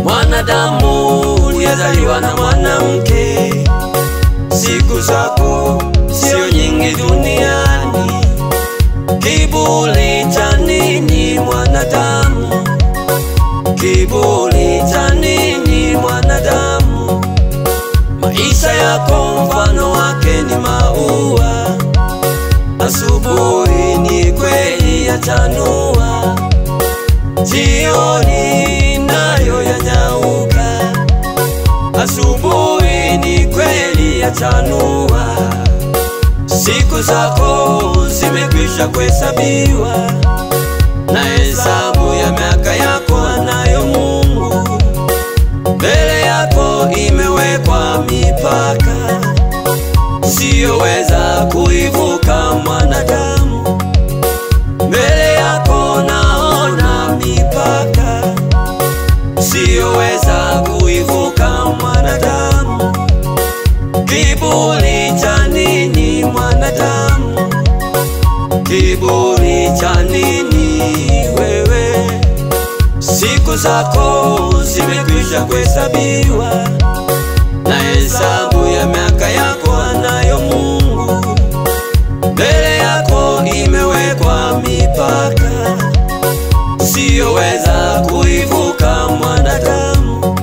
Mwanadamu uliyezaliwa na mwanamke, siku zako sio nyingi duniani. Kiburi cha nini mwanadamu? Kiburi cha nini mwanadamu? Maisha yako mfano wake ni maua, asubuhi ni kweli yachanua, jioni nayo yanyauka. Asubuhi ni kweli yachanua, siku zako zimekwisha kuhesabiwa, na hesabu ya miaka yako anayo Mungu. Mbele yako imewekwa mipaka, siyoweza kuivuka mwanadamu. Mbele yako naona mipaka, siyoweza kuivuka mwanadamu. Kiburi cha nini mwanadamu? Kiburi cha nini wewe? Siku zako zimekwisha kuhesabiwa, na hesabu ya miaka yako anayo Mungu. Mbele yako imewekwa mipaka, siyoweza kuivuka mwanadamu.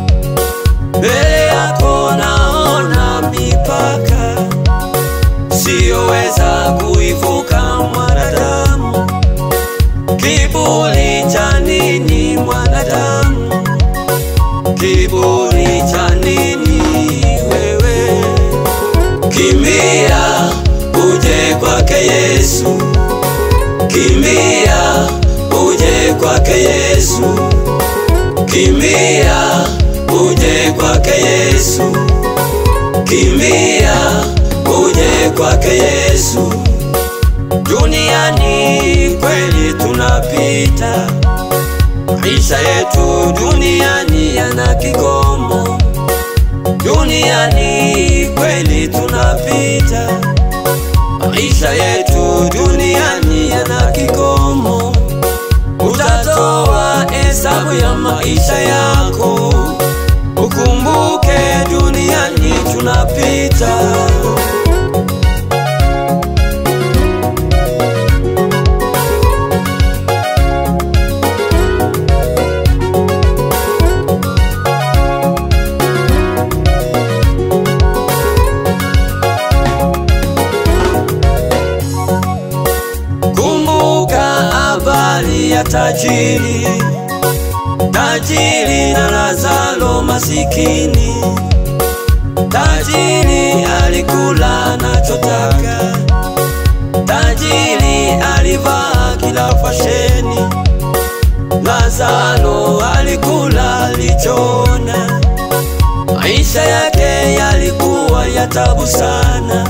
Mbele yako naona mipaka, siyoweza kuivuka mwanadamu. Kiburi cha nini mwanadamu? Kiburi cha nini wewe? Kimbia uje kwake Yesu, kimbia uje kwake Yesu, kimbia uje kwake Yesu, kimbia uje kwake Yesu. Duniani kweli tunapita, maisha yetu duniani yana kikomo. Duniani kweli tunapita, maisha yetu duniani yana kikomo. Utatoa hesabu ya maisha yako, ukumbuke duniani tunapita. Ya tajiri, tajiri na Lazaro masikini. Tajiri alikula anachotaka, tajiri alivaa kila fasheni, Lazaro alikula alichoona. Maisha yake yalikuwa ya tabu sana,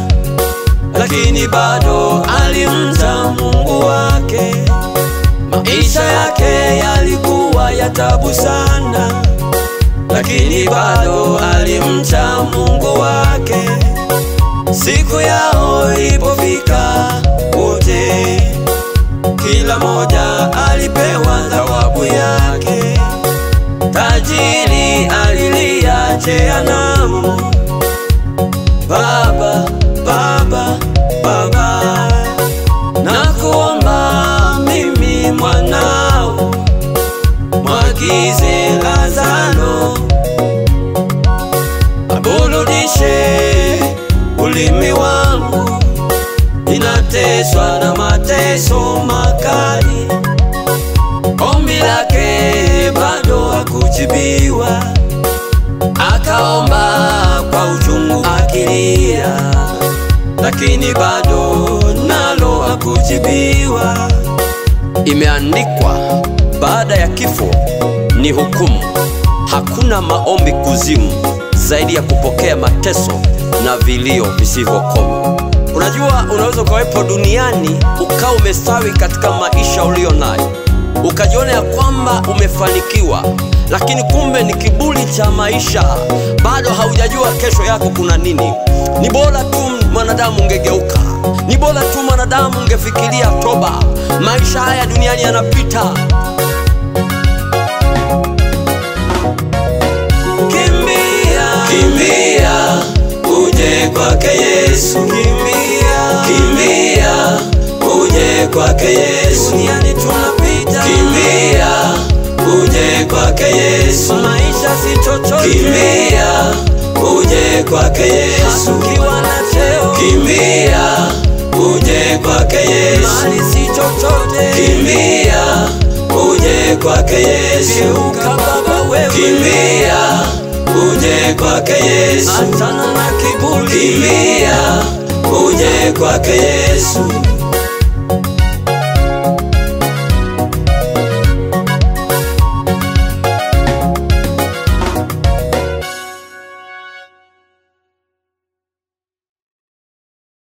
lakini bado alimcha Mungu wake. Maisha yake yalikuwa ya tabu sana, lakini bado alimcha Mungu wake. Siku yao ilipofika wote, kila moja alipewa thawabu yake. Tajiri alilia jehanamu, Baba, Baba, Baba, nakuomba mimi mwanao, mwagize Lazaro aburudishe ulimi wangu, ninateswa na mateso makali. Ombi lake bado hakujibiwa, akaomba kwa uchungu akilia, lakini bado nalo hakujibiwa. Imeandikwa, baada ya kifo ni hukumu. Hakuna maombi kuzimu zaidi ya kupokea mateso na vilio visivyokoma. Unajua, unaweza ukawepo duniani ukawa umestawi katika maisha ulio nayo, ukajiona ya kwamba umefanikiwa, lakini kumbe ni kiburi cha maisha. Bado haujajua kesho yako kuna nini. Ni bora tu mwanadamu ungegeuka, ni bora tu mwanadamu ungefikiria toba. Maisha haya duniani yanapita. Kimbia, kimbia uje kwake Yesu. Kimbia, kimbia uje kwake Yesu. Duniani tunapita. Kimbia uje kwake Yesu. Maisha si chochote. Kimbia uje kwake Yesu. Ukiwa na cheo. Kimbia uje kwake Yesu. Mali si chochote. Kimbia uje kwake Yesu. Geuka baba wewe. Kimbia uje kwake Yesu. Achana na kiburi. Kimbia uje kwake Yesu.